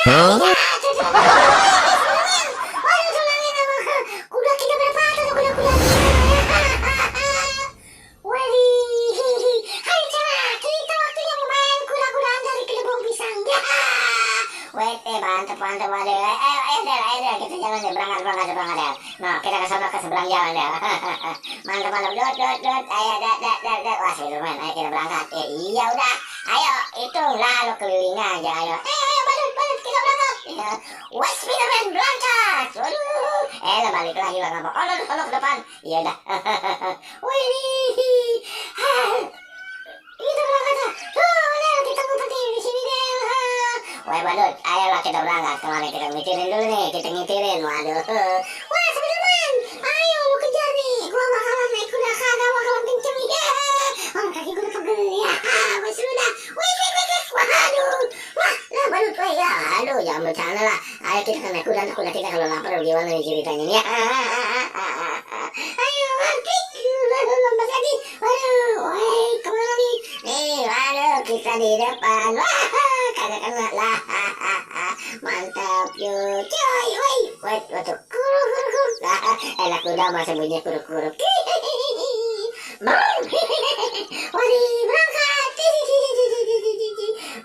Huh? Waduh, sulangin sama kuda kita berapa tuh kuda-kuda. Wadih, hai Cera, kita waktunya bermain kuda-kudaan dari kedebong pisang. Ya, wait, mantap, mantap, waduh. Del, kita jalan deh, berangkat deh. Nah, kita ke sana ke seberang jalan deh. Mantap, dot. Ayo, dat. Wah, Spiderman, ayo kita berangkat. Iya udah, ayo, hitung lalu keliling aja, ayo. Ayo, badut, kita berangkat. Ya. Wah, Spiderman berangkat. Waduh, lah balik lagi lah ngapa? Oh, ke depan. Iya dah. Wih, kita berangkat dah. Del, kita ngumpet di sini Del. Wah, badut, ayolah kita berangkat. Kemarin kita ngitirin dulu nih, kita ngitirin. Waduh. Wah, Spiderman, ayo lu kejar nih. Gua bakalan naik kuda kagak bakalan kenceng nih. Oh, kaki gue pegel ya. Wah, sudah. Wih. Waduh. Wah, lah badut, wah ya. Aduh, jangan bercanda lah. Ayo kita naik kuda kita kalau lapar gimana nih ceritanya nih. Ayo, lompat lagi. Waduh, woi, kemana nih? Nih, waduh, kita di depan. Wah, kagak kena lah. Mantap, yuk, coy, woi. Waduh, kuruk. Enak kuda masa bunyi kuruk. Waduh, berangkat.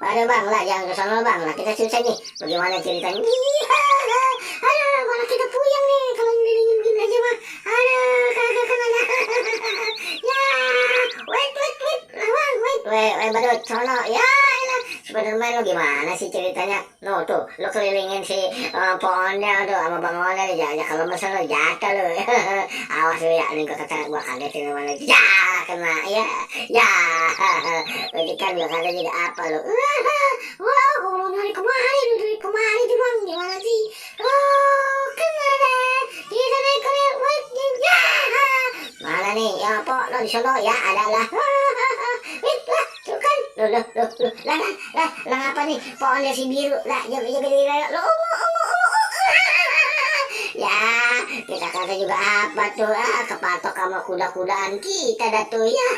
Waduh bang lah, jangan ke sana bang lah, kita susah nih. Bagaimana ceritanya? Aduh, malah kita puyeng nih kalau ngelilingin gini aja mah. Aduh, kagak kena lah. Ya, wait, badut, sono. Ya, elah, Spiderman lo gimana sih ceritanya? No tuh, lo kelilingin si pohonnya tuh sama bang Ona nih, jangan kalau mesen lo jatuh lo. Awas lo ya, nih gua kagetin lo mana. Ya, kena, ya. Berarti kan gak ada jadi apa lo. Wah, kalau dari kemari tuh bang, gimana sih? Oh, kena deh. Kita naik kereta, ya. Mana nih, ya po, lo di sono ya, ada lah. Lah, tuh kan, lah, apa nih? Pohonnya si biru, lah, jaga lo, ya, kita kata juga apa tuh, kepatok sama kuda-kudaan kita dah tuh, ya.